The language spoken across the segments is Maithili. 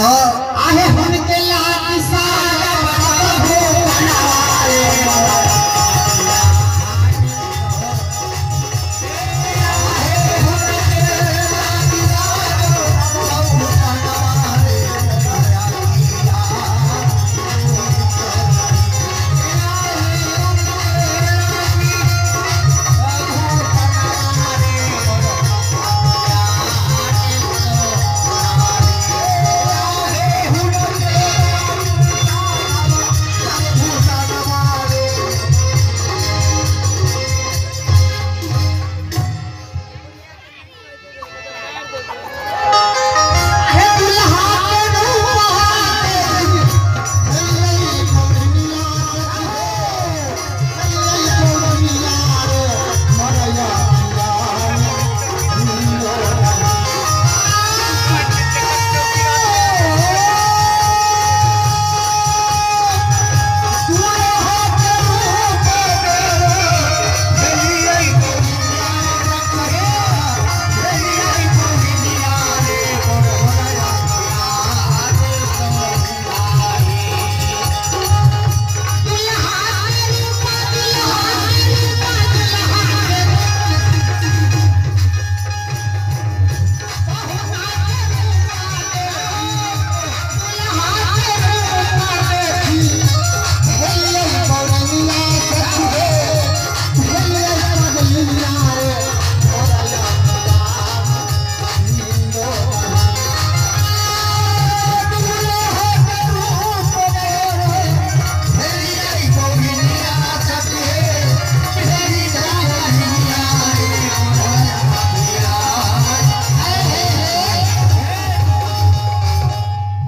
हां आहे हुनके लागी सारा आहे दुल्हा के रूप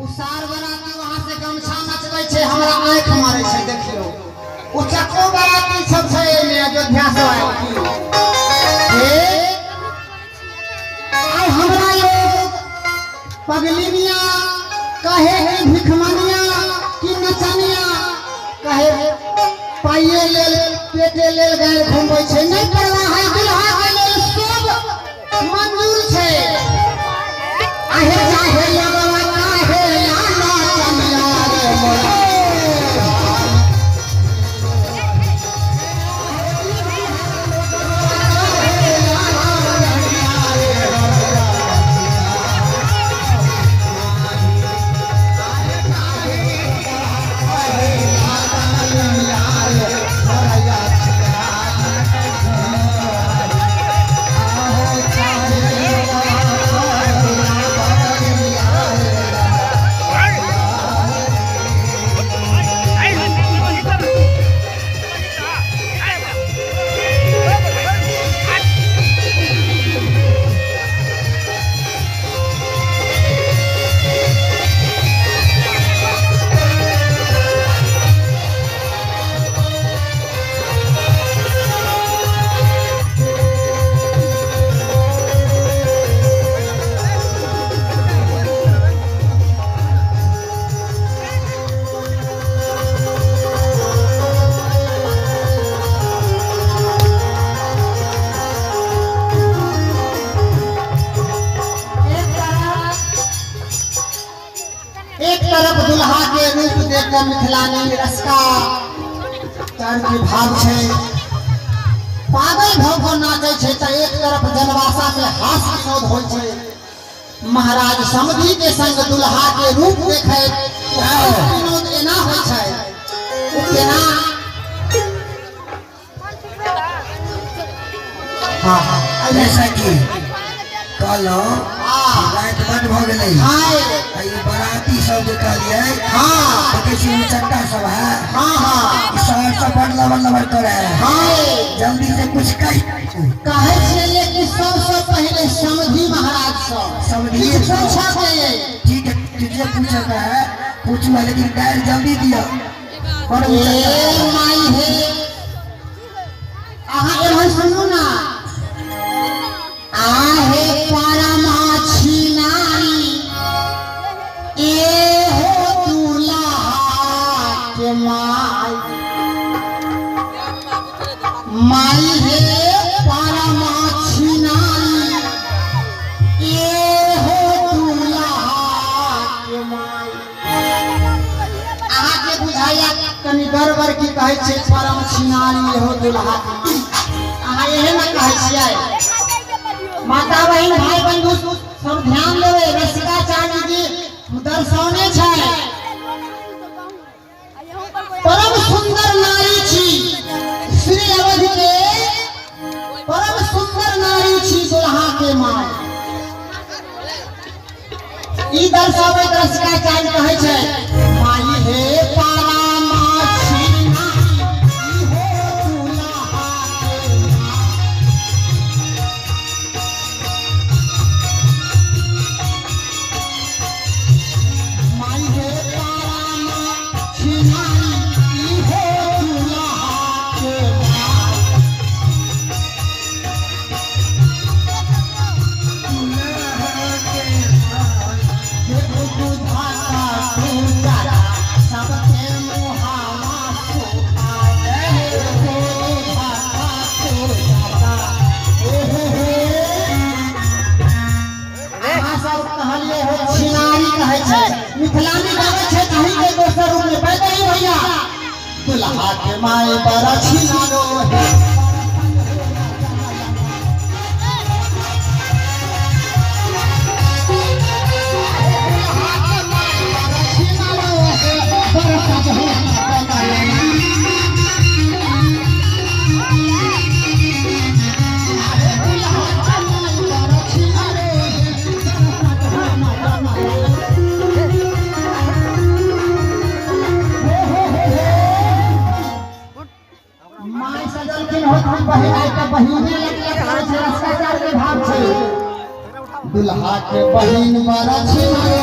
उसार बराती वहां से गमछा नचबै छै, हमरा आंखि मारै छै। देखियौ उ चको बराती सब छै एहिमे अयोध्या से आयल की। ए आइ हमरा लोग पगलिनिया कहे कि भिखमनिया कि नचनिया कहे, पाइये लेल पेटे लेल गाय घुमबै छै, नहि परवाह है, दुल्हा के लेल सब मंजूर छै। आहे चाहे लगवा काहे लाना चनिया रे मोरा। एक तरफ दुल्हा के रूप देखकर मिथिलानी रसका तर के भाव छै, पागल भऽ कऽ नाचै छै, तऽ एक तरफ जनवासा में हास्य विनोद होइ छै। महाराज समधि के संग दुल्हा के रूप देखैत हास्य विनोद एना होइ छै, ओ केना। हाँ हाँ जैसा कि कहलहुँ हाँ राति बड भऽ गेलै। हाय आ ई बराती सब जे कहलियै, हाँ देखै छी उचक्का सब है। हाँ हाँ ई शहर सब बड़ लबर लबर करे है। हाय जल्दी से कुछ कह। कहै छियै कि सबसँ पहिले समधि महाराज सँ समधिये किछु सँ। पूछऽ के अइ। ठीक है, तुझे पूछे का है पूछू, लेकिन गाइड जल्दी दियो, बड़ ए उचक्का है। माई हे, अहाँ एहन सुनू ना। आहे परमाछी नारी ए हो दुल्हा के माई, माई हे परमाछी नारी ए हो दुल्हा के माई। कनी गड़बड़ की कहै छै परम छिनारी हो दुल्हा के। अहाँ एहे ने कहै छियै। माता बहिन भाई बंधु सब ध्यान देबै, रसिकाचार्य जी दर्शौने छै। परम सुंदर नारी छी श्री अवध के, परम सुंदर नारी छी दुल्हा के my. ई दर्शाबैत रसिकाचार्य कहै छै माई हे पारामा छिनारी ई हो दुल्हा के my. माई हे पारामा छिनारी ई हो दुल्हा के my. देखो बुधाता पूजा सबके मुहावा सुखाए। देखो बुधाता पूजा हे हे हे। अहाँ सब कहलिए हो छिनारी कहै छै, मिथिला में गाबै छै तही के दोसर रूप में पैदा ही भैया। दुल्हा के my बड़ा छिनारो है। दुल्हा के my बड़ा छिनारो है, बड़ा सज हो दुल्हा के my बड़ा छिनारो है, बड़ा सज हो my सजलखिन होथिन बहिन, आइ तऽ बहिने लग लग करै छै, रसिकाचार्य के भाव छै। दुल्हा के बहिन बड़ा छिनारो